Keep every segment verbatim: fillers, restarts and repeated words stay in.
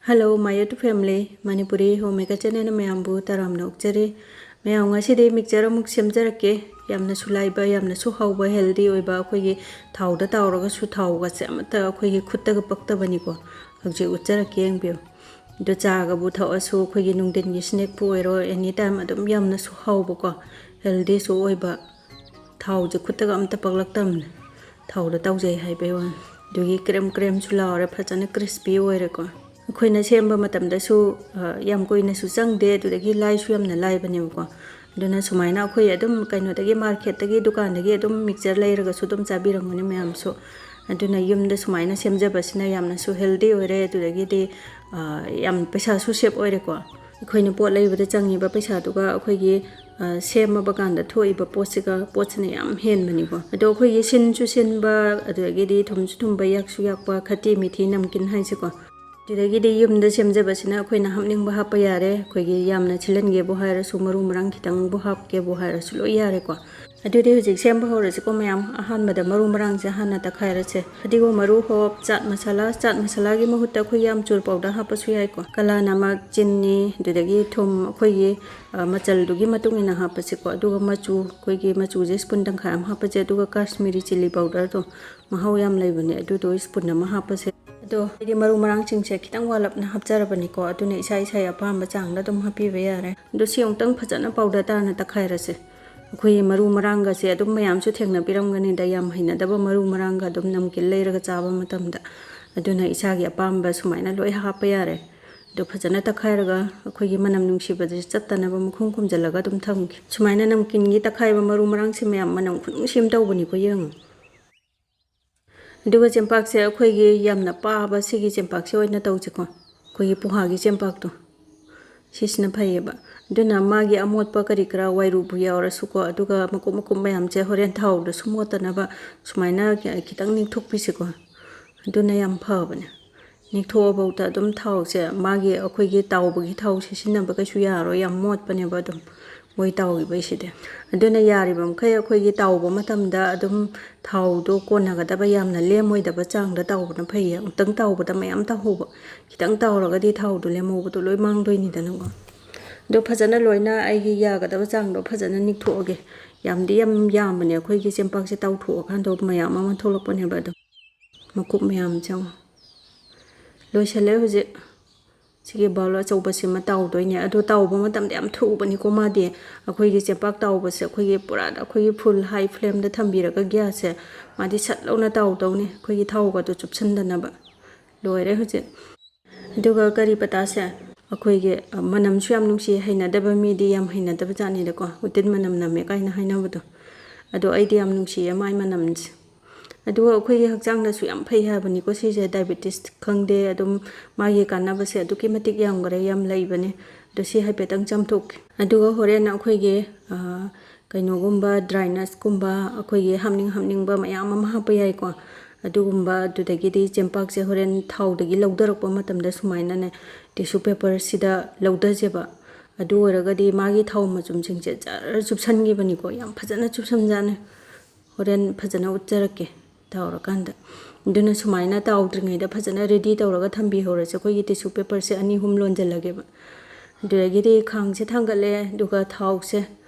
Hello, my YouTube family, Manipuri Homemaker channel ꯃꯌꯥꯝꯕꯨ ꯇꯔꯥꯝꯅ ꯑꯣꯛꯆꯔꯤ꯫ ꯃꯌꯥꯝ, ꯉꯁꯤꯗꯤ mixture ꯑꯃꯨꯛ ꯁꯦꯝꯖꯔꯛꯀꯦ꯫ ꯌꯥꯝꯅꯁꯨ ꯂꯥꯏꯕ, ꯌꯥꯝꯅꯁꯨ ꯍꯥꯎꯕ, healthy ꯑꯣꯏꯕ, ꯑꯩꯈꯣꯏꯒꯤ ꯊꯥꯎꯗ ꯇꯥꯎꯔꯒꯁꯨ ꯊꯥꯎꯒꯁꯦ ꯑꯃꯠꯇ ꯑꯩꯈꯣꯏꯒꯤ ꯈꯨꯠꯇꯒ ꯄꯛꯇꯕꯅꯤꯀꯣ꯫ ꯍꯧꯖꯤꯛ ꯎꯠꯆꯔꯛꯀꯦ, ꯌꯦꯡꯕꯤꯌꯨ꯫ ꯑꯗꯨ ꯆꯥꯒꯕꯨ ꯊꯛꯑꯁꯨ, ꯑꯩꯈꯣꯏꯒꯤ ꯅꯨꯡꯊꯤꯟꯒꯤ snackꯄꯨ ꯑꯣꯏꯔꯣ, any time ꯑꯗꯨꯝ ꯌꯥꯝꯅꯁꯨ ꯍꯥꯎꯕꯀꯣ, healthyꯁꯨ ꯑꯣꯏꯕ꯫ ꯊꯥꯎꯁꯦ ꯈꯨꯠꯇꯒ ꯑꯝꯇ ꯄꯛꯂꯛꯇꯕꯅꯦ, ꯊꯥꯎꯗ ꯇꯧꯖꯩ ꯍꯥꯏꯕꯩ ꯋꯥꯅꯤ꯫ ꯑꯗꯨꯒꯤ ꯀ꯭ꯔꯦꯝ ꯀ꯭ꯔꯦꯝꯁꯨ ꯂꯥꯎꯔꯦ, ꯐꯖꯅ crispy ꯑꯣꯏꯔꯦꯀꯣ꯫ ꯑꯩꯈꯣꯏꯅ ꯁꯦꯝꯕ ꯃꯇꯝꯗꯁꯨ, ꯑ, ꯌꯥꯝ ꯀꯨꯏꯅꯁꯨ ꯆꯪꯗꯦ, ꯑꯗꯨꯗꯒꯤ ꯂꯥꯏꯁꯨ ꯌꯥꯝꯅ ꯂꯥꯏꯕꯅꯦꯕꯀꯣ꯫ ꯑꯗꯨꯅ ꯁꯨꯃꯥꯏꯅ ꯑꯩꯈꯣꯏ ꯑꯗꯨꯝ ꯀꯩꯅꯣꯗꯒꯤ, marketꯇꯒꯤ, ꯗꯨꯀꯥꯟꯗꯒꯤ ꯑꯗꯨꯝ mixture ꯂꯩꯔꯒꯁꯨ ꯑꯗꯨꯝ ꯆꯥꯕꯤꯔꯝꯒꯅꯤ ꯃꯌꯥꯝꯁꯨ꯫ ꯑꯗꯨꯅ ꯌꯨꯝꯗ ꯁꯨꯃꯥꯏꯅ ꯁꯦꯝꯖꯕꯁꯤꯅ ꯌꯥꯝꯅꯁꯨ healthy ꯑꯣꯏꯔꯦ, ꯑꯗꯨꯗꯒꯤꯗꯤ, ꯑ, ꯌꯥꯝ ꯄꯩꯁꯥꯁꯨ save ꯑꯣꯏꯔꯦꯀꯣ꯫ ꯑꯩꯈꯣꯏꯅ ꯄꯣꯠ ꯂꯩꯕꯗ ꯆꯪꯉꯤꯕ ꯄꯩꯁꯥꯗꯨꯒ ꯑꯩꯈꯣꯏꯒꯤ, ꯑ, ꯁꯦꯝꯃꯕ ꯀꯥꯟꯗ ꯊꯣꯛꯏꯕ ꯄꯣꯠꯁꯤꯒ, ꯄꯣꯠꯁꯤꯅ ꯌꯥꯝ ꯍꯦꯟꯕꯅꯤꯀꯣ꯫ ꯑꯗꯣ ꯑꯩꯈꯣꯏꯒꯤ ꯁꯤꯟꯁꯨ ꯁꯤꯟꯕ, ꯑꯗꯨꯗꯒꯤꯗꯤ ꯊꯨꯝꯁꯨ ꯊꯨꯝꯕ, ꯌꯥꯛꯁꯨ ꯌꯥꯛꯄ ꯈꯇꯤ ꯃꯤꯊꯤ ꯅꯝꯀꯤꯟ ꯍꯥꯏꯁꯦꯀꯣ꯫ ꯑꯗꯨꯗꯒꯤꯗꯤ ꯌꯨꯝꯗ ꯁꯦꯝꯖꯕꯁꯤꯅ ꯑꯩꯈꯣꯏꯅ ꯍꯥꯞꯅꯤꯡꯕ ꯍꯥꯞꯄ ꯌꯥꯔꯦ꯫ ꯑꯩꯈꯣꯏꯒꯤ ꯌꯥꯝꯅ ꯁꯤꯜꯍꯟꯒꯦꯕꯨ ꯍꯥꯏꯔꯁꯨ, ꯃꯔꯨ ꯃꯔꯥꯡ ꯈꯤꯇꯪꯕꯨ ꯍꯥꯞꯀꯦꯕꯨ ꯍꯥꯏꯔꯁꯨ ꯂꯣꯏ ꯌꯥꯔꯦꯀꯣ꯫ ꯑꯗꯨꯗꯤ ꯍꯧꯖꯤꯛ ꯁꯦꯝꯕ ꯍꯧꯔꯁꯤꯀꯣ ꯃꯌꯥꯝ꯫ ꯑꯍꯥꯟꯕꯗ ꯃꯔꯨ ꯃꯔꯥꯡꯁꯦ ꯍꯥꯟꯅ ꯇꯛꯈꯥꯏꯔꯁꯦ꯫ ꯐꯗꯤꯒꯣꯝ ꯃꯔꯨ, ꯍꯣꯞ, ꯆꯥꯠ ꯃꯁꯥꯂꯥ, ꯆꯥꯠ ꯃꯁꯥꯂꯥꯒꯤ ꯃꯍꯨꯠꯇ ꯑꯩꯈꯣꯏ ꯑꯃꯆꯨꯔ powder ꯍꯥꯞꯄꯁꯨ ꯌꯥꯏꯀꯣ꯫ ꯀꯂꯥ ꯅꯃꯛ, ꯆꯤꯅꯤ, ꯑꯗꯨꯗꯒꯤ ꯊꯨꯝ, ꯑꯩꯈꯣꯏꯒꯤ, ꯑ, ꯃꯆꯜꯗꯨꯒꯤ ꯃꯇꯨꯡ ꯏꯟꯅ ꯍꯥꯞꯄꯁꯤꯀꯣ꯫ ꯑꯗꯨꯒ ꯃꯆꯨ, ꯑꯩꯈꯣꯏꯒꯤ ꯃꯆꯨꯁꯦ spoon ꯇꯪꯈꯥꯏ ꯑꯃ ꯍꯥꯞꯄꯁꯦ꯫ ꯑꯗꯨꯒ Kashmiri chilli powderꯗꯣ, ꯃꯍꯥꯎ ꯌꯥꯝ ꯂꯩꯕꯅꯦ, ꯑꯗꯨꯗꯣ spoon ꯑꯃ ꯍꯥꯞꯄꯁꯦ꯫ ꯑꯗꯣ ꯑꯩꯗꯤ ꯃꯔꯨ ꯃꯔꯥꯡꯁꯤꯡꯁꯦ ꯈꯤꯇꯪ ꯋꯥꯠꯂꯞꯅ ꯍꯥꯞꯆꯔꯕꯅꯤꯀꯣ, ꯑꯗꯨꯅ ꯏꯁꯥ ꯏꯁꯥꯒꯤ ꯑꯄꯥꯝꯕ ꯆꯥꯡꯗ ꯑꯗꯨꯝ ꯍꯥꯞꯄꯤꯕ ꯌꯥꯔꯦ꯫ ꯑꯗꯣ ꯁꯤ ꯑꯃꯨꯛꯇꯪ ꯐꯖꯅ powder ꯇꯥꯅ ꯇꯛꯈꯥꯏꯔꯁꯦ꯫ ꯑꯩꯈꯣꯏꯒꯤ ꯃꯔꯨ ꯃꯔꯥꯡꯒꯁꯦ ꯑꯗꯨꯝ ꯃꯌꯥꯝꯁꯨ ꯊꯦꯡꯅꯕꯤꯔꯝꯒꯅꯤꯗ, ꯌꯥꯝ ꯍꯩꯅꯗꯕ ꯃꯔꯨ ꯃꯔꯥꯡꯒ ꯑꯗꯨꯝ ꯅꯝꯀꯤꯟ ꯂꯩꯔꯒ ꯆꯥꯕ ꯃꯇꯝꯗ꯫ ꯑꯗꯨꯅ ꯏꯁꯥꯒꯤ ꯑꯄꯥꯝꯕ ꯁꯨꯃꯥꯏꯅ ꯂꯣꯏ ꯍꯥꯞꯄ ꯌꯥꯔꯦ꯫ ꯑꯗꯣ ꯐꯖꯅ ꯇꯛꯈꯥꯏꯔꯒ ꯑꯩꯈꯣꯏꯒꯤ ꯃꯅꯝ ꯅꯨꯡꯁꯤꯕꯁꯦ ꯆꯠꯇꯅꯕ ꯃꯈꯨꯝ ꯈꯨꯝꯖꯤꯜꯂꯒ ꯑꯗꯨꯝ ꯊꯝꯒꯦ꯫ ꯁꯨꯃꯥꯏꯅ ꯅꯝꯀꯤꯟꯒꯤ ꯇꯛꯈꯥꯏꯕ ꯃꯔꯨ ꯃꯔꯥꯡꯁꯦ ꯃꯌꯥꯝ ꯃꯅꯝ ꯈꯨꯅꯨꯡꯁꯤ ꯑꯃ ꯇꯧꯕꯅꯤꯀꯣ, ꯌꯦꯡꯉꯣ꯫ ꯑꯗꯨꯒ ꯆꯦꯡꯄꯥꯛꯁꯦ ꯑꯩꯈꯣꯏꯒꯤ ꯌꯥꯝꯅ ꯄꯥꯕ ꯁꯤꯒꯤ ꯆꯦꯡꯄꯥꯛꯁꯦ ꯑꯣꯏꯅ ꯇꯧꯁꯤꯀꯣ꯫ ꯑꯩꯈꯣꯏꯒꯤ ꯄꯣꯍꯥꯒꯤ ꯆꯦꯡꯄꯥꯛꯇꯣ, ꯁꯤꯁꯤꯅ ꯐꯩꯌꯦꯕ꯫ ꯑꯗꯨꯅ ꯃꯥꯒꯤ ꯑꯃꯣꯠꯄ ꯀꯔꯤ ꯀꯔꯥ ꯋꯥꯏꯔꯨꯕꯨ ꯌꯥꯎꯔꯁꯨꯀꯣ, ꯑꯗꯨꯒ ꯃꯀꯨꯞ ꯃꯀꯨꯞ ꯃꯌꯥꯝꯁꯦ ꯍꯣꯔꯦꯟ ꯊꯥꯎꯗꯁꯨ ꯃꯣꯠꯇꯅꯕ ꯁꯨꯃꯥꯏꯅ ꯈꯤꯇꯪ ꯅꯤꯛꯊꯣꯛꯄꯤꯁꯤꯀꯣ꯫ ꯑꯗꯨꯅ ꯌꯥꯝ ꯐꯕꯅꯦ꯫ ꯅꯤꯛꯊꯣꯛꯑꯐꯥꯎꯗ ꯑꯗꯨꯝ ꯊꯥꯎꯁꯦ, ꯃꯥꯒꯤ ꯑꯩꯈꯣꯏꯒꯤ ꯇꯥꯎꯕꯒꯤ ꯊꯥꯎ ꯁꯤꯖꯤꯟꯅꯕ ꯀꯩꯁꯨ ꯌꯥꯔꯣꯏ, ꯌꯥꯝ ꯃꯣꯠꯄꯅꯦꯕ ꯑꯗꯨꯝ꯫ ꯃꯣꯏ ꯇꯥꯎꯈꯤꯕꯩꯁꯤꯗꯤ꯫ ꯑꯗꯨꯅ ꯌꯥꯔꯤꯕ ꯃꯈꯩ ꯑꯩꯈꯣꯏꯒꯤ ꯇꯥꯎꯕ ꯃꯇꯝꯗ ꯑꯗꯨꯝ ꯊꯥꯎꯗꯣ ꯀꯣꯟꯅꯒꯗꯕ, ꯌꯥꯝꯅ ꯂꯦꯝꯃꯣꯏꯗꯕ ꯆꯥꯡꯗ ꯇꯥꯎꯕꯅ ꯐꯩꯌꯦ꯫ ꯑꯃꯨꯛꯇꯪ ꯇꯥꯎꯕꯗ ꯃꯌꯥꯝ ꯇꯥꯎꯍꯧꯕ, ꯈꯤꯇꯪ ꯇꯥꯎꯔꯒꯗꯤ ꯊꯥꯎꯗꯣ ꯂꯦꯝꯍꯧꯕꯗꯣ ꯂꯣꯏ ꯃꯥꯡꯗꯣꯏꯅꯤꯗꯅꯀꯣ꯫ ꯑꯗꯣ ꯐꯖꯅ ꯂꯣꯏꯅ ꯑꯩꯒꯤ ꯌꯥꯒꯗꯕ ꯆꯥꯡꯗꯣ ꯐꯖꯅ ꯅꯤꯛꯊꯣꯛꯑꯒꯦ꯫ ꯌꯥꯝꯗꯤ ꯌꯥꯝ ꯌꯥꯝꯕꯅꯦ ꯑꯩꯈꯣꯏꯒꯤ ꯆꯦꯡꯄꯥꯛꯁꯦ ꯇꯥꯎꯊꯣꯛꯑꯀꯥꯟꯗ ꯃꯌꯥꯝ ꯑꯃ ꯊꯣꯛꯂꯛꯄꯅꯦꯕ꯫ ꯑꯗꯣ ꯃꯀꯨꯞ ꯃꯌꯥꯝꯁꯦ ꯌꯦꯡꯉꯣ꯫ ꯂꯣꯏꯁꯜꯂꯦ ꯍꯧꯖꯤꯛ꯫ ꯁꯤꯒꯤ ꯕꯥꯎꯜ ꯑꯆꯧꯕꯁꯤꯃ ꯇꯥꯎꯗꯣꯏꯅꯦ꯫ ꯑꯗꯣ ꯇꯥꯎꯕ ꯃꯇꯝꯗ ꯌꯥꯝ ꯊꯨꯕꯅꯤꯀꯣ ꯃꯥꯗꯤ꯫ ꯑꯩꯈꯣꯏꯒꯤ ꯆꯦꯡꯄꯥꯛ ꯇꯥꯎꯕꯁꯦ ꯑꯩꯈꯣꯏꯒꯤ ꯄꯨꯔꯥ ꯑꯩꯈꯣꯏꯒꯤ ꯐꯨꯜ ꯍꯥꯏ ꯐ꯭ꯂꯦꯝꯗ ꯊꯝꯕꯤꯔꯒ ꯒ꯭ꯌꯥꯁꯁꯦ ꯃꯥꯗꯤ ꯁꯠ ꯂꯧꯅ ꯇꯥꯎꯗꯧꯅꯤ, ꯑꯩꯈꯣꯏꯒꯤ ꯊꯥꯎꯒꯗꯣ ꯆꯨꯞꯁꯟꯗꯅꯕ꯫ ꯂꯣꯏꯔꯦ ꯍꯧꯖꯤꯛ꯫ ꯑꯗꯨꯒ ꯀꯔꯤ ꯄꯇꯥꯁꯦ ꯑꯩꯈꯣꯏꯒꯤ, ꯑ, ꯃꯅꯝꯁꯨ ꯌꯥꯝ ꯅꯨꯡꯁꯤ, ꯍꯩꯅꯗꯕ ꯃꯤꯗꯤ ꯌꯥꯝ ꯍꯩꯅꯗꯕ ꯖꯥꯠꯅꯤꯗꯀꯣ, ꯎꯇꯤꯟ ꯃꯅꯝ ꯅꯝꯃꯦ ꯀꯥꯏꯅ ꯍꯥꯏꯅꯕꯗꯣ꯫ ꯑꯗꯣ ꯑꯩꯗꯤ ꯌꯥꯝ ꯅꯨꯡꯁꯤꯌꯦ ꯃꯥꯏ ꯃꯅꯝꯁꯦ꯫ ꯑꯗꯨꯒ ꯑꯩꯈꯣꯏꯒꯤ ꯍꯛꯆꯥꯡꯗꯁꯨ ꯌꯥꯝ ꯐꯩ ꯍꯥꯏꯕꯅꯤꯀꯣ ꯁꯤꯁꯦ, ꯗꯥꯏꯕꯦꯇꯤꯁ ꯈꯪꯗꯦ, ꯑꯗꯨꯝ ꯃꯥꯒꯤ ꯀꯥꯟꯅꯕꯁꯦ ꯑꯗꯨꯛꯀꯤ ꯃꯇꯤꯛ ꯌꯥꯝꯈꯔꯦ, ꯌꯥꯝ ꯂꯩꯕꯅꯦ꯫ ꯑꯗꯣ ꯁꯤ ꯍꯥꯏꯐꯦꯠꯇꯪ ꯆꯥꯝꯊꯣꯛꯀꯦ꯫ ꯑꯗꯨꯒ ꯍꯣꯔꯦꯟ ꯑꯩꯈꯣꯏꯒꯤ, ꯑ, ꯀꯩꯅꯣꯒꯨꯝꯕ, ꯗ꯭ꯔꯥꯏꯅꯁꯀꯨꯝꯕ, ꯑꯩꯈꯣꯏꯒꯤ ꯍꯥꯞꯅꯤꯡ ꯍꯥꯞꯅꯤꯡꯕ ꯃꯌꯥꯝ ꯑꯃ ꯍꯥꯞꯄ ꯌꯥꯏꯀꯣ꯫ ꯑꯗꯨꯒꯨꯝꯕ, ꯑꯗꯨꯗꯒꯤꯗꯤ ꯆꯦꯡꯄꯥꯛꯁꯦ ꯍꯣꯔꯦꯟ ꯊꯥꯎꯗꯒꯤ ꯂꯧꯊꯔꯛꯄ ꯃꯇꯝꯗ ꯁꯨꯃꯥꯏꯅꯅꯦ, ꯇꯤꯁꯨ ꯄꯦꯄꯔꯁꯤꯗ ꯂꯧꯊꯁꯦꯕ꯫ ꯑꯗꯨ ꯑꯣꯏꯔꯒꯗꯤ ꯃꯥꯒꯤ ꯊꯥꯎ ꯃꯆꯨꯝꯁꯤꯡꯁꯦ ꯖꯔ ꯆꯨꯞꯁꯟꯈꯤꯕꯅꯤꯀꯣ, ꯌꯥꯝ ꯐꯖꯅ ꯆꯨꯞꯁꯟꯖꯥꯠꯅꯤ꯫ ꯍꯣꯔꯦꯟ ꯐꯖꯅ ꯎꯠꯆꯔꯛꯀꯦ ꯇꯥꯎꯔꯀꯥꯟꯗ꯫ ꯑꯗꯨꯅ ꯁꯨꯃꯥꯏꯅ ꯇꯥꯎꯗ꯭ꯔꯤꯉꯩꯗ ꯐꯖꯅ ꯔꯦꯗꯤ ꯇꯧꯔꯒ ꯊꯝꯕꯤꯍꯧꯔꯁꯦ꯫ ꯑꯩꯈꯣꯏꯒꯤ ꯇꯤꯁꯨ ꯄꯦꯄꯔꯁꯦ ꯑꯅꯤ ꯑꯍꯨꯝ ꯂꯣꯟꯁꯤꯜꯂꯒꯦꯕ꯫ ꯑꯗꯨꯗꯒꯤꯗꯤ ꯈꯥꯡꯁꯦ ꯊꯥꯡꯒꯠꯂꯦ, ꯑꯗꯨꯒ ꯊꯥꯎꯁꯦ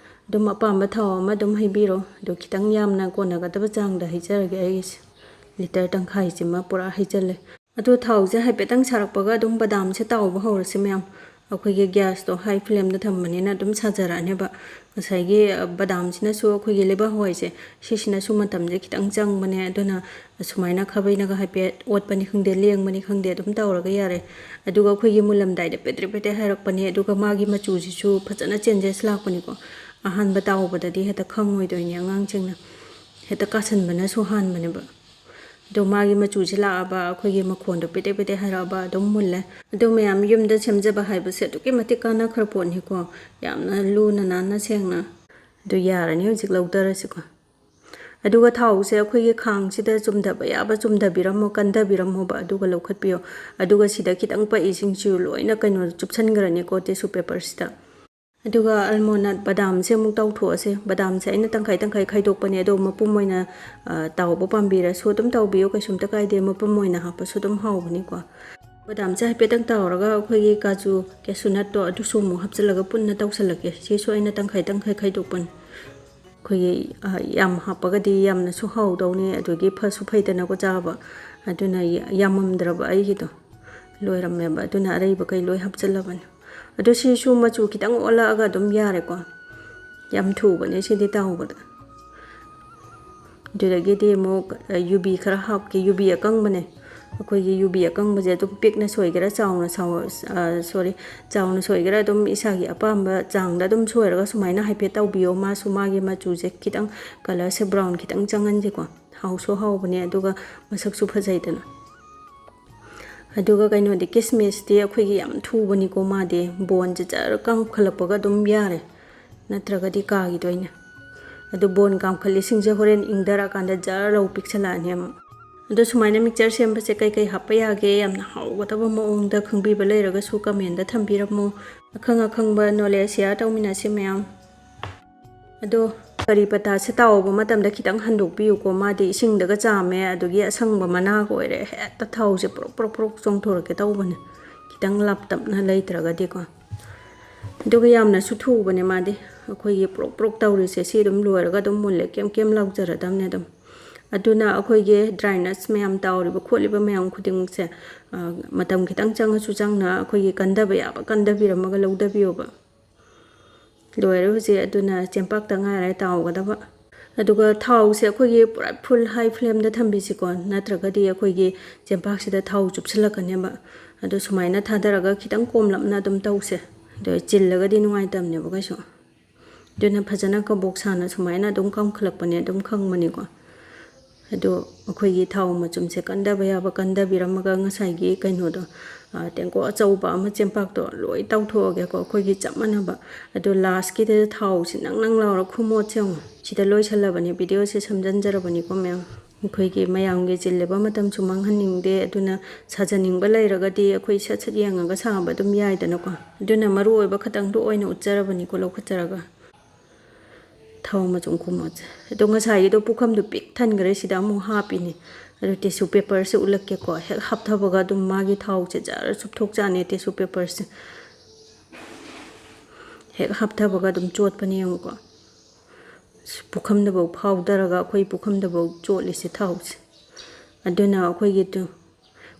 ꯑꯗꯨꯝ ꯑꯄꯥꯝꯕ ꯊꯥꯎ ꯑꯃ ꯑꯗꯨꯝ ꯍꯩꯕꯤꯔꯣ꯫ ꯑꯗꯣ ꯈꯤꯇꯪ ꯌꯥꯝꯅ ꯀꯣꯟꯅꯒꯗꯕ ꯆꯥꯡꯗ ꯍꯩꯖꯔꯒꯦ ꯑꯩꯒꯤꯁꯦ꯫ ꯂꯤꯇꯔ ꯇꯪꯈꯥꯏꯁꯤꯃ ꯄꯨꯔꯥ ꯍꯩꯖꯜꯂꯦ꯫ ꯑꯗꯣ ꯊꯥꯎꯁꯦ ꯍꯥꯏꯐꯦꯠꯇꯪ ꯁꯥꯔꯛꯄꯒ ꯑꯗꯨꯝ ꯕꯗꯥꯝꯁꯦ ꯇꯥꯎꯕ ꯍꯧꯔꯁꯤ ꯃꯌꯥꯝ꯫ ꯑꯩꯈꯣꯏꯒꯤ ꯒ꯭ꯌꯥꯁꯇꯣ ꯍꯥꯏ ꯐ꯭ꯂꯦꯝꯗ ꯊꯝꯕꯅꯤꯅ ꯑꯗꯨꯝ ꯁꯥꯖꯔꯛꯑꯅꯦꯕ꯫ ꯉꯁꯥꯏꯒꯤ, ꯑ, ꯕꯗꯥꯝꯁꯤꯅꯁꯨ, ꯑꯩꯈꯣꯏꯒꯤ ꯂꯩꯕꯥꯛ ꯍꯋꯥꯏꯁꯦ, ꯁꯤꯁꯤꯅꯁꯨ ꯃꯇꯝꯁꯦ ꯈꯤꯇꯪ ꯆꯪꯕꯅꯦ꯫ ꯑꯗꯨꯅ ꯑꯁꯨꯃꯥꯏꯅ ꯈꯥꯕꯩꯅꯒ ꯍꯥꯏꯐꯦꯠ ꯑꯣꯠꯄꯅꯤ ꯈꯪꯗꯦ, ꯂꯦꯡꯕꯅꯤ ꯈꯪꯗꯦ, ꯑꯗꯨꯝ ꯇꯧꯔꯒ ꯌꯥꯔꯦ꯫ ꯑꯗꯨꯒ ꯑꯩꯈꯣꯏꯒꯤ ꯃꯨꯜꯂꯝꯗꯥꯏꯗ ꯄꯦꯗ꯭ꯔꯦ ꯄꯦꯗ꯭ꯔꯦ ꯍꯥꯏꯔꯛꯄꯅꯦ꯫ ꯑꯗꯨꯒ ꯃꯥꯒꯤ ꯃꯆꯨꯁꯤꯁꯨ ꯐꯖꯅ ꯆꯦꯟꯖꯦꯁ ꯂꯥꯛꯄꯅꯤꯀꯣ꯫ ꯑꯍꯥꯟꯕ ꯇꯥꯎꯕꯗꯗꯤ ꯍꯦꯛꯇ ꯈꯪꯉꯣꯏꯗꯣꯏꯅꯦ ꯑꯉꯥꯡꯁꯤꯡꯅ꯫ ꯍꯦꯛꯇ ꯀꯥꯁꯟꯕꯅꯁꯨ ꯍꯥꯟꯕꯅꯦꯕ꯫ ꯑꯗꯣ ꯃꯥꯒꯤ ꯃꯆꯨꯁꯦ ꯂꯥꯛꯑꯕ, ꯑꯩꯈꯣꯏꯒꯤ ꯃꯈꯣꯟꯗꯣ ꯄꯦꯗꯦꯛ ꯄꯦꯗꯦꯛ ꯍꯥꯏꯔꯛꯑꯕ, ꯑꯗꯨꯝ ꯃꯨꯜꯂꯦ꯫ ꯑꯗꯨ ꯃꯌꯥꯝ ꯌꯨꯝꯗ ꯁꯦꯝꯖꯕ ꯍꯥꯏꯕꯁꯦ ꯑꯗꯨꯛꯀꯤ ꯃꯇꯤꯛ ꯀꯥꯟꯅꯈ꯭ꯔ ꯄꯣꯠꯅꯤꯀꯣ, ꯌꯥꯝꯅ ꯂꯨꯅ ꯅꯥꯟꯅ ꯁꯦꯡꯅ꯫ ꯑꯗꯨ ꯌꯥꯔꯅꯤ ꯍꯧꯖꯤꯛ ꯂꯧꯊꯔꯁꯤꯀꯣ꯫ ꯑꯗꯨꯒ ꯊꯥꯎꯁꯦ ꯑꯩꯈꯣꯏꯒꯤ ꯈꯥꯡꯁꯤꯗ ꯆꯨꯝꯊꯕ ꯌꯥꯕ ꯆꯨꯝꯊꯕꯤꯔꯝꯃꯣ, ꯀꯟꯊꯕꯤꯔꯝꯃꯣꯕ, ꯑꯗꯨꯒ ꯂꯧꯈꯠꯄꯤꯌꯣ꯫ ꯑꯗꯨꯒ ꯁꯤꯗ ꯈꯤꯇꯪ ꯄꯛꯏꯁꯤꯡꯁꯤꯁꯨ ꯂꯣꯏꯅ ꯀꯩꯅꯣ ꯆꯨꯞꯁꯟꯈ꯭ꯔꯅꯤꯀꯣ ꯇꯤꯁꯨ ꯄꯦꯄꯔꯁꯤꯗ꯫ ꯑꯗꯨꯒ ꯑꯜꯃꯣꯟ ꯅꯠ ꯕꯗꯥꯝꯁꯦ ꯑꯃꯨꯛ ꯇꯥꯎꯊꯣꯛꯑꯁꯦ꯫ ꯕꯗꯥꯝꯁꯦ ꯑꯩꯅ ꯇꯪꯈꯥꯏ ꯇꯪꯈꯥꯏ ꯈꯥꯏꯗꯣꯛꯄꯅꯦ, ꯑꯗꯣ ꯃꯄꯨꯝ ꯑꯣꯏꯅ, ꯑ, ꯇꯥꯎꯕ ꯄꯥꯝꯕꯤꯔꯁꯨ ꯑꯗꯨꯝ ꯇꯥꯎꯕꯤꯌꯨ, ꯀꯩꯁꯨꯝꯇ ꯀꯥꯏꯗꯦ꯫ ꯃꯄꯨꯝ ꯑꯣꯏꯅ ꯍꯥꯞꯄꯁꯨ ꯑꯗꯨꯝ ꯍꯥꯎꯕꯅꯤꯀꯣ꯫ ꯕꯗꯥꯝꯁꯦ ꯍꯥꯏꯐꯦꯠꯇꯪ ꯇꯥꯎꯔꯒ ꯑꯩꯈꯣꯏꯒꯤ ꯀꯥꯖꯨ, ꯀꯦꯁꯨ ꯅꯠꯇꯣ ꯑꯗꯨꯁꯨ ꯑꯃꯨꯛ ꯍꯥꯞꯆꯤꯜꯂꯒ ꯄꯨꯟꯅ ꯇꯧꯁꯜꯂꯛꯀꯦ꯫ ꯁꯤꯁꯨ ꯑꯩꯅ ꯇꯪꯈꯥꯏ ꯇꯪꯈꯥꯏ ꯈꯥꯏꯗꯣꯛꯄꯅꯦ꯫ ꯑꯩꯈꯣꯏꯒꯤ, ꯑ, ꯌꯥꯝ ꯍꯥꯞꯄꯒꯗꯤ ꯌꯥꯝꯅꯁꯨ ꯍꯥꯎꯗꯧꯅꯤ, ꯑꯗꯨꯗꯒꯤ ꯐꯁꯨ ꯐꯩꯗꯅꯀꯣ ꯆꯥꯕ꯫ ꯑꯗꯨꯅ ꯌꯥ-, ꯌꯥꯝꯃꯝꯗ꯭ꯔꯕ ꯑꯩꯒꯤꯗꯣ꯫ ꯂꯣꯏꯔꯝꯃꯦꯕ꯫ ꯑꯗꯨꯅ ꯑꯔꯩꯕꯈꯩ ꯂꯣꯏ ꯍꯥꯞꯆꯤꯜꯂꯕꯅꯤ꯫ ꯑꯗꯣ ꯁꯤꯁꯨ ꯃꯆꯨ ꯈꯤꯇꯪ ꯑꯣꯜꯂꯛꯑꯒ ꯑꯗꯨꯝ ꯌꯥꯔꯦꯀꯣ꯫ ꯌꯥꯝ ꯊꯨꯕꯅꯦ ꯁꯤꯗꯤ ꯇꯥꯎꯕꯗ꯫ ꯑꯗꯨꯗꯒꯤꯗꯤ ꯑꯃꯨꯛ, ꯑ, ꯌꯨꯕꯤ ꯈꯔ ꯍꯥꯞꯀꯦ꯫ ꯌꯨꯕꯤ ꯑꯀꯪꯕꯅꯦ꯫ ꯑꯩꯈꯣꯏꯒꯤ ꯌꯨꯕꯤ ꯑꯀꯪꯕꯁꯦ ꯑꯗꯨꯝ ꯄꯤꯛꯅ ꯁꯣꯏꯒꯦꯔꯥ, ꯆꯥꯎꯅ ꯁꯥꯎ-, ꯑ, sorry, ꯆꯥꯎꯅ ꯁꯣꯏꯒꯦꯔꯥ, ꯑꯗꯨꯝ ꯏꯁꯥꯒꯤ ꯑꯄꯥꯝꯕ ꯆꯥꯡꯗ ꯑꯗꯨꯝ ꯁꯣꯏꯔꯒ ꯁꯨꯃꯥꯏꯅ ꯍꯥꯏꯐꯦꯠ ꯇꯧꯕꯤꯌꯣ꯫ ꯃꯥꯁꯨ ꯃꯥꯒꯤ ꯃꯆꯨꯁꯦ ꯈꯤꯇꯪ, colourꯁꯦ brown ꯈꯤꯇꯪ ꯆꯪꯍꯟꯁꯦꯀꯣ꯫ ꯍꯥꯎꯁꯨ ꯍꯥꯎꯕꯅꯦ, ꯑꯗꯨꯒ ꯃꯁꯛꯁꯨ ꯐꯖꯩꯗꯅ꯫ ꯑꯗꯨꯒ ꯀꯩꯅꯣꯗꯤ, ꯀꯤꯁꯃꯤꯁꯇꯤ ꯑꯩꯈꯣꯏꯒꯤ ꯌꯥꯝ ꯊꯨꯕꯅꯤꯀꯣ꯫ ꯃꯥꯗꯤ ꯕꯣꯟꯁꯦ ꯖꯔ ꯀꯥꯝꯈꯠꯂꯛꯄꯒ ꯑꯗꯨꯝ ꯌꯥꯔꯦ, ꯅꯠꯇ꯭ꯔꯒꯗꯤ ꯀꯥꯈꯤꯗꯣꯏꯅꯦ꯫ ꯑꯗꯨ ꯕꯣꯟ ꯀꯥꯝꯈꯠꯂꯤꯁꯤꯡꯁꯦ ꯍꯣꯔꯦꯟ ꯏꯪꯊꯔꯛꯑꯀꯥꯟꯗ ꯖꯔ ꯂꯧ ꯄꯤꯛꯁꯜꯂꯛꯑꯅꯤ ꯑꯃꯨꯛ꯫ ꯑꯗꯣ ꯁꯨꯃꯥꯏꯅ mixture ꯁꯦꯝꯕꯁꯦ ꯀꯩ ꯀꯩ ꯍꯥꯞꯄ ꯌꯥꯒꯦ? ꯌꯥꯝꯅ ꯍꯥꯎꯒꯗꯕ ꯃꯑꯣꯡꯗ ꯈꯪꯕꯤꯕ ꯂꯩꯔꯒꯁꯨ commentꯗ ꯊꯝꯕꯤꯔꯝꯃꯣ꯫ ꯑꯈꯪ ꯑꯈꯪꯕ knowledge share ꯇꯧꯃꯤꯟꯅꯁꯤ ꯃꯌꯥꯝ꯫ ꯑꯗꯣ ꯀꯔꯤ ꯄꯇꯥꯁꯦ ꯇꯥꯎꯕ ꯃꯇꯝꯗ ꯈꯤꯇꯪ ꯍꯟꯗꯣꯛꯄꯤꯌꯨꯀꯣ꯫ ꯃꯥꯗꯤ ꯏꯁꯤꯡꯗꯒ ꯆꯥꯝꯃꯦ, ꯑꯗꯨꯒꯤ ꯑꯁꯪꯕ ꯃꯅꯥꯒ ꯑꯣꯏꯔꯦ, ꯍꯦꯛꯇ ꯊꯥꯎꯁꯦ ꯄ꯭ꯔꯣꯛ ꯄ꯭ꯔꯣꯛ ꯄ꯭ꯔꯣꯛ ꯆꯣꯡꯊꯣꯔꯛꯀꯦ ꯇꯧꯕꯅꯦ, ꯈꯤꯇꯪ ꯂꯥꯞꯇꯞꯅ ꯂꯩꯇ꯭ꯔꯒꯗꯤꯀꯣ꯫ ꯑꯗꯨꯒ ꯌꯥꯝꯅꯁꯨ ꯊꯨꯕꯅꯦ ꯃꯥꯗꯤ꯫ ꯑꯩꯈꯣꯏꯒꯤ ꯄ꯭ꯔꯣꯛ ꯄ꯭ꯔꯣꯛ ꯇꯧꯔꯤꯁꯦ ꯁꯤ ꯑꯗꯨꯝ ꯂꯣꯏꯔꯒ ꯑꯗꯨꯝ ꯃꯨꯜꯂꯦ, ꯀꯦꯝ ꯀꯦꯝ ꯂꯥꯎꯖꯔꯗꯕꯅꯦ ꯑꯗꯨꯝ꯫ ꯑꯗꯨꯅ ꯑꯩꯈꯣꯏꯒꯤ dry nuts ꯃꯌꯥꯝ ꯇꯥꯎꯔꯤꯕ ꯈꯣꯠꯂꯤꯕ ꯃꯌꯥꯝ ꯈꯨꯗꯤꯡꯃꯛꯁꯦ, ꯑ, ꯃꯇꯝ ꯈꯤꯇꯪ ꯆꯪꯉꯁꯨ ꯆꯪꯅ ꯑꯩꯈꯣꯏꯒꯤ ꯀꯟꯗꯕ ꯌꯥꯕ ꯀꯟꯗꯕꯤꯔꯝꯃꯒ ꯂꯧꯗꯕꯤꯌꯣꯕ꯫ ꯂꯣꯏꯔꯦ ꯍꯧꯖꯤꯛ, ꯑꯗꯨꯅ ꯆꯦꯡꯄꯥꯛꯇ ꯉꯥꯏꯔꯦ ꯇꯥꯎꯒꯗꯕ꯫ ꯑꯗꯨꯒ ꯊꯥꯎꯁꯦ ꯑꯩꯈꯣꯏꯒꯤ ꯄꯨꯔꯥ full high flameꯗ ꯊꯝꯕꯤꯁꯤꯀꯣ, ꯅꯠꯇ꯭ꯔꯒꯗꯤ ꯑꯩꯈꯣꯏꯒꯤ ꯆꯦꯡꯄꯥꯛꯁꯤꯗ ꯊꯥꯎ ꯆꯨꯞꯁꯤꯜꯂꯛꯀꯅꯦꯕ꯫ ꯑꯗꯣ ꯁꯨꯃꯥꯏꯅ ꯊꯥꯗꯔꯒ ꯈꯤꯇꯪ ꯀꯣꯝꯂꯞꯅ ꯑꯗꯨꯝ ꯇꯧꯁꯦ꯫ ꯑꯗꯣ ꯆꯤꯜꯂꯒꯗꯤ ꯅꯨꯡꯉꯥꯏꯇꯕꯅꯦꯕ ꯀꯩꯁꯨ꯫ ꯑꯗꯨꯅ ꯐꯖꯅ ꯀꯕꯣꯛ ꯁꯥꯅ ꯁꯨꯃꯥꯏꯅ ꯑꯗꯨꯝ ꯀꯥꯝꯈꯠꯂꯛꯄꯅꯦ, ꯑꯗꯨꯝ ꯈꯪꯕꯅꯤꯀꯣ꯫ ꯑꯗꯣ ꯑꯩꯈꯣꯏꯒꯤ ꯊꯥꯎ ꯃꯆꯨꯝꯁꯦ ꯀꯟꯗꯕ ꯌꯥꯕ ꯀꯟꯗꯕꯤꯔꯝꯃꯒ ꯉꯁꯥꯏꯒꯤ ꯀꯩꯅꯣꯗꯣ, ꯑ, ꯇꯦꯡꯀꯣꯠ ꯑꯆꯧꯕ ꯑꯃ ꯆꯦꯡꯄꯥꯛꯇꯣ ꯂꯣꯏ ꯇꯧꯊꯣꯛꯑꯒꯦꯀꯣ, ꯑꯩꯈꯣꯏꯒꯤ ꯆꯞ ꯃꯥꯟꯅꯕ꯫ ꯑꯗꯣ lastꯀꯤꯗ ꯊꯥꯎꯁꯤ ꯅꯪ ꯅꯪ ꯂꯥꯎꯔ ꯈꯨꯃꯣꯠꯁꯦ ꯌꯦꯡꯉꯣ꯫ ꯁꯤꯗ ꯂꯣꯏꯁꯜꯂꯕꯅꯦ, videoꯁꯦ ꯁꯝꯖꯟꯖꯔꯕꯅꯤꯀꯣ ꯃꯌꯥꯝ꯫ ꯑꯩꯈꯣꯏꯒꯤ ꯃꯌꯥꯝꯒꯤ ꯆꯤꯜꯂꯤꯕ ꯃꯇꯝꯁꯨ ꯃꯥꯡꯍꯟꯅꯤꯡꯗꯦ, ꯑꯗꯨꯅ ꯁꯥꯖꯅꯤꯡꯕ ꯂꯩꯔꯒꯗꯤ ꯑꯩꯈꯣꯏ ꯁꯠ ꯁꯠ ꯌꯦꯡꯉꯒ ꯁꯥꯕ ꯑꯗꯨꯝ ꯌꯥꯏꯗꯅꯀꯣ꯫ ꯑꯗꯨꯅ ꯃꯔꯨ ꯑꯣꯏꯕ ꯈꯇꯪꯗꯣ ꯑꯣꯏꯅ ꯎꯠꯆꯔꯕꯅꯤꯀꯣ ꯂꯧꯈꯠꯆꯔꯒ꯫ ꯊꯥꯎ ꯃꯆꯨꯝ ꯈꯨꯝꯃꯣꯠꯁꯦ꯫ ꯑꯗꯣ ꯉꯁꯥꯏꯒꯤꯗꯣ ꯄꯨꯈꯝꯗꯣ ꯄꯤꯛ ꯊꯟꯈ꯭ꯔꯦ, ꯁꯤꯗ ꯑꯃꯨꯛ ꯍꯥꯞꯄꯤꯅꯦ꯫ ꯑꯗꯣ tissue paperꯁꯦ ꯎꯠꯂꯛꯀꯦꯀꯣ꯫ ꯍꯦꯛ ꯍꯥꯞꯊꯕꯒ ꯑꯗꯨꯝ ꯃꯥꯒꯤ ꯊꯥꯎꯁꯦ ꯖꯔ ꯆꯨꯞꯊꯣꯛꯆꯥꯅꯤ tissue paperꯁꯦ꯫ ꯍꯦꯛ ꯍꯥꯞꯊꯕꯒ ꯑꯗꯨꯝ ꯆꯣꯠꯄꯅꯦ ꯌꯦꯡꯉꯨꯀꯣ꯫ ꯄꯨꯈꯝꯗꯐꯥꯎ ꯐꯥꯎꯗꯔꯒ ꯑꯩꯈꯣꯏ ꯄꯨꯈꯝꯗꯐꯥꯎ ꯆꯣꯠꯂꯤꯁꯦ ꯊꯥꯎꯁꯦ꯫ ꯑꯗꯨꯅ ꯑꯩꯈꯣꯏꯒꯤ ꯇꯨ-,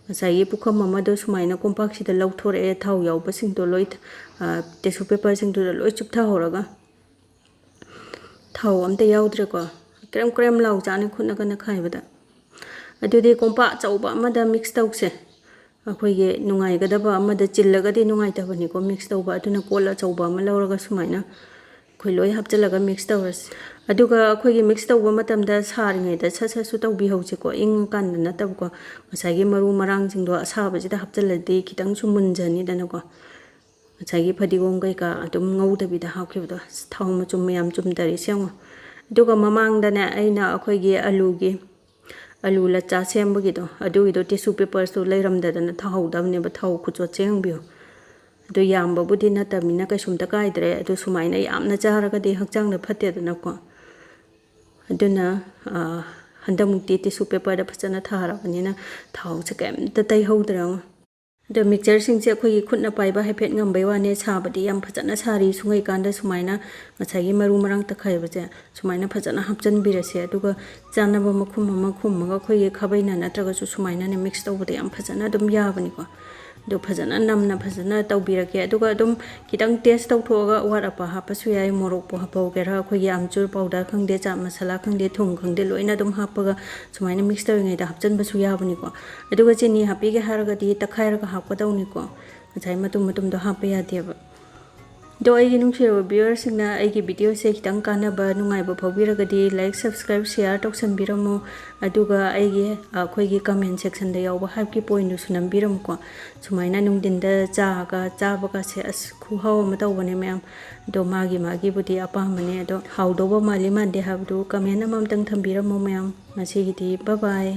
ꯉꯁꯥꯏꯒꯤ ꯄꯨꯈꯝ ꯑꯃꯗꯣ ꯁꯨꯃꯥꯏꯅ ꯀꯣꯝꯄꯥꯛꯁꯤꯗ ꯂꯧꯊꯣꯔꯛꯑꯦ, ꯊꯥꯎ ꯌꯥꯎꯕꯁꯤꯡꯗꯣ ꯂꯣꯏ, tissue paperꯁꯤꯡꯗꯨꯗ ꯂꯣꯏ ꯆꯨꯞꯊꯍꯧꯔꯒ꯫ ꯊꯥꯎ ꯑꯝꯇ ꯌꯥꯎꯗ꯭ꯔꯦꯀꯣ꯫ ꯀ꯭ꯔꯦꯝ ꯀ꯭ꯔꯦꯝ ꯂꯥꯎ ꯆꯥꯅꯤ ꯈꯨꯠꯅꯒ ꯅꯈꯥꯏꯕꯗ꯫ ꯑꯗꯨꯗꯤ ꯀꯣꯝꯄꯥꯛ ꯑꯆꯧꯕ ꯑꯃꯗ mix ꯇꯧꯁꯦ꯫ ꯑꯩꯈꯣꯏꯒꯤ ꯅꯨꯡꯉꯥꯏꯒꯗꯕ ꯑꯃꯗ ꯆꯤꯜꯂꯒꯗꯤ ꯅꯨꯡꯉꯥꯏꯇꯕꯅꯤꯀꯣ mix ꯇꯧꯕ꯫ ꯑꯗꯨꯅ ꯀꯣꯜ ꯑꯆꯧꯕ ꯑꯃ ꯂꯧꯔꯒ ꯁꯨꯃꯥꯏꯅ ꯑꯩꯈꯣꯏ ꯂꯣꯏ ꯍꯥꯞꯆꯤꯜꯂꯒ mix ꯇꯧꯔꯁꯤ꯫ ꯑꯗꯨꯒ ꯑꯩꯈꯣꯏꯒꯤ mix ꯇꯧꯕ ꯃꯇꯝꯗ ꯁꯥꯔꯤꯉꯩꯗ ꯁꯠ ꯁꯠꯁꯨ ꯇꯧꯕꯤꯍꯧꯁꯤꯀꯣ, ꯏꯪꯉꯀꯥꯟꯗ ꯅꯠꯇꯕꯀꯣ꯫ ꯉꯁꯥꯏꯒꯤ ꯃꯔꯨ ꯃꯔꯥꯡꯁꯤꯡꯗꯣ ꯑꯁꯥꯕꯁꯤꯗ ꯍꯥꯞꯆꯤꯜꯂꯗꯤ ꯈꯤꯇꯪꯁꯨ ꯃꯨꯟꯖꯅꯤꯗꯅꯀꯣ꯫ ꯉꯁꯥꯏꯒꯤ ꯐꯗꯤꯒꯣꯝ ꯀꯩꯀꯥ ꯑꯗꯨꯝ ꯉꯧꯗꯕꯤꯗ ꯍꯥꯞꯈꯤꯕꯗꯣ꯫ ꯑꯁ, ꯊꯥꯎ ꯃꯆꯨꯝ ꯃꯌꯥꯝ ꯆꯨꯝꯊꯔꯤꯁꯦ ꯌꯦꯡꯉꯣ꯫ ꯑꯗꯨꯒ ꯃꯃꯥꯡꯗꯅꯦ, ꯑꯩꯅ ꯑꯩꯈꯣꯏꯒꯤ ꯑꯂꯨꯒꯤ, ꯑꯂꯨ ꯂꯆꯥ ꯁꯦꯝꯕꯒꯤꯗꯣ, ꯑꯗꯨꯒꯤꯗꯣ tissue paperꯁꯨ ꯂꯩꯔꯝꯗꯗꯅ ꯊꯥꯍꯧꯗꯕꯅꯦꯕ, ꯊꯥꯎ ꯈꯨꯆꯣꯠꯁꯦ ꯌꯦꯡꯕꯤꯌꯨ꯫ ꯑꯗꯨ ꯌꯥꯝꯕꯕꯨꯗꯤ ꯅꯠꯇꯕꯅꯤꯅ ꯀꯩꯁꯨꯝꯇ ꯀꯥꯏꯗ꯭ꯔꯦ꯫ ꯑꯗꯨ ꯁꯨꯃꯥꯏꯅ ꯌꯥꯝꯅ ꯆꯥꯔꯒꯗꯤ ꯍꯛꯆꯥꯡꯗ ꯐꯠꯇꯦꯗꯅꯀꯣ꯫ ꯑꯗꯨꯅ, ꯑ, ꯍꯟꯗꯛꯃꯨꯛꯇꯤ tissue paperꯗ ꯐꯖꯅ ꯊꯥꯔꯕꯅꯤꯅ ꯊꯥꯎꯁꯦ ꯀꯩꯝꯇ ꯇꯩꯍꯧꯗ꯭ꯔꯦ ꯌꯦꯡꯉꯣ꯫ ꯑꯗꯣ mixtureꯁꯤꯡꯁꯦ ꯑꯩꯈꯣꯏꯒꯤ ꯈꯨꯠꯅ ꯄꯥꯏꯕ ꯍꯥꯏꯐꯦꯠ ꯉꯝꯕꯩ ꯋꯥꯅꯦ, ꯁꯥꯕꯗꯤ ꯌꯥꯝ ꯐꯖꯅ ꯁꯥꯔꯤ꯫ ꯁꯨꯡꯉꯩꯀꯥꯟꯗ ꯁꯨꯃꯥꯏꯅ ꯉꯁꯥꯏꯒꯤ ꯃꯔꯨ ꯃꯔꯥꯡ ꯇꯛꯈꯥꯏꯕꯁꯦ ꯁꯨꯃꯥꯏꯅ ꯐꯖꯅ ꯍꯥꯞꯆꯤꯟꯕꯤꯔꯁꯦ꯫ ꯑꯗꯨꯒ ꯆꯥꯅꯕ ꯃꯈꯨꯝ ꯑꯃ ꯈꯨꯝꯃꯒ ꯑꯩꯈꯣꯏꯒꯤ ꯈꯥꯕꯩꯅ ꯅꯠꯇ꯭ꯔꯒꯁꯨ ꯁꯨꯃꯥꯏꯅꯅꯦ mix ꯇꯧꯕꯗ ꯌꯥꯝ ꯐꯖꯅ ꯑꯗꯨꯝ ꯌꯥꯕꯅꯤꯀꯣ꯫ ꯑꯗꯣ ꯐꯖꯅ ꯅꯝꯅ ꯐꯖꯅ ꯇꯧꯕꯤꯔꯒꯦ꯫ ꯑꯗꯨꯒ ꯑꯗꯨꯝ ꯈꯤꯇꯪ taste ꯇꯧꯊꯣꯛꯑꯒ ꯑꯋꯥꯠ ꯑꯄꯥ ꯍꯥꯞꯄꯁꯨ ꯌꯥꯏ꯫ ꯃꯣꯔꯣꯛꯄꯨ ꯍꯥꯞꯍꯧꯒꯦꯔꯥ, ꯑꯩꯈꯣꯏꯒꯤ ꯑꯃꯆꯨꯔ powder ꯈꯪꯗꯦ, ꯆꯥꯠ ꯃꯁꯥꯂꯥ ꯈꯪꯗꯦ, ꯊꯨꯝ ꯈꯪꯗꯦ, ꯂꯣꯏꯅ ꯑꯗꯨꯝ ꯍꯥꯞꯄꯒ ꯁꯨꯃꯥꯏꯅ mix ꯇꯧꯔꯤꯉꯩꯗ ꯍꯥꯞꯆꯤꯟꯕꯁꯨ ꯌꯥꯕꯅꯤꯀꯣ꯫ ꯑꯗꯨꯒ ꯆꯤꯅꯤ ꯍꯥꯞꯄꯤꯒꯦ ꯍꯥꯏꯔꯒꯗꯤ ꯇꯛꯈꯥꯏꯔꯒ ꯍꯥꯞꯀꯗꯧꯅꯤꯀꯣ꯫ ꯉꯁꯥꯏ ꯃꯇꯨꯝ ꯃꯇꯨꯝꯗꯣ ꯍꯥꯞꯄ ꯌꯥꯗꯦꯕ꯫ ꯑꯗꯣ ꯑꯩꯒꯤ ꯅꯨꯡꯁꯤꯔꯕ viewersꯁꯤꯡꯅ ꯑꯩꯒꯤ videoꯁꯦ ꯈꯤꯇꯪ ꯀꯥꯟꯅꯕ ꯅꯨꯡꯉꯥꯏꯕ ꯐꯥꯎꯕꯤꯔꯒꯗꯤ like, subscribe, share ꯇꯧꯁꯟꯕꯤꯔꯝꯃꯨ꯫ ꯑꯗꯨꯒ ꯑꯩꯒꯤ, ꯑꯩꯈꯣꯏꯒꯤ comment sectionꯗ ꯌꯥꯎꯕ hypeꯀꯤ pointꯗꯨꯁꯨ ꯅꯝꯕꯤꯔꯝꯃꯨꯀꯣ꯫ ꯁꯨꯃꯥꯏꯅ ꯅꯨꯡꯊꯤꯟꯗ ꯆꯥꯒ ꯆꯥꯕꯒꯁꯦ ꯑꯁ ꯈꯨꯍꯥꯎ ꯑꯃ ꯇꯧꯕꯅꯦ ꯃꯌꯥꯝ꯫ ꯑꯗꯣ ꯃꯥꯒꯤ ꯃꯥꯒꯤꯕꯨꯗꯤ ꯑꯄꯥꯝꯕꯅꯦ꯫ ꯑꯗꯣ ꯍꯥꯎꯗꯧꯕ ꯃꯥꯜꯂꯤ ꯃꯥꯟꯗꯦ ꯍꯥꯏꯕꯗꯨ comment ꯑꯃꯃꯝꯇꯪ ꯊꯝꯕꯤꯔꯝꯃꯣ ꯃꯌꯥꯝ꯫ ꯉꯁꯤꯒꯤꯗꯤ bye bye꯫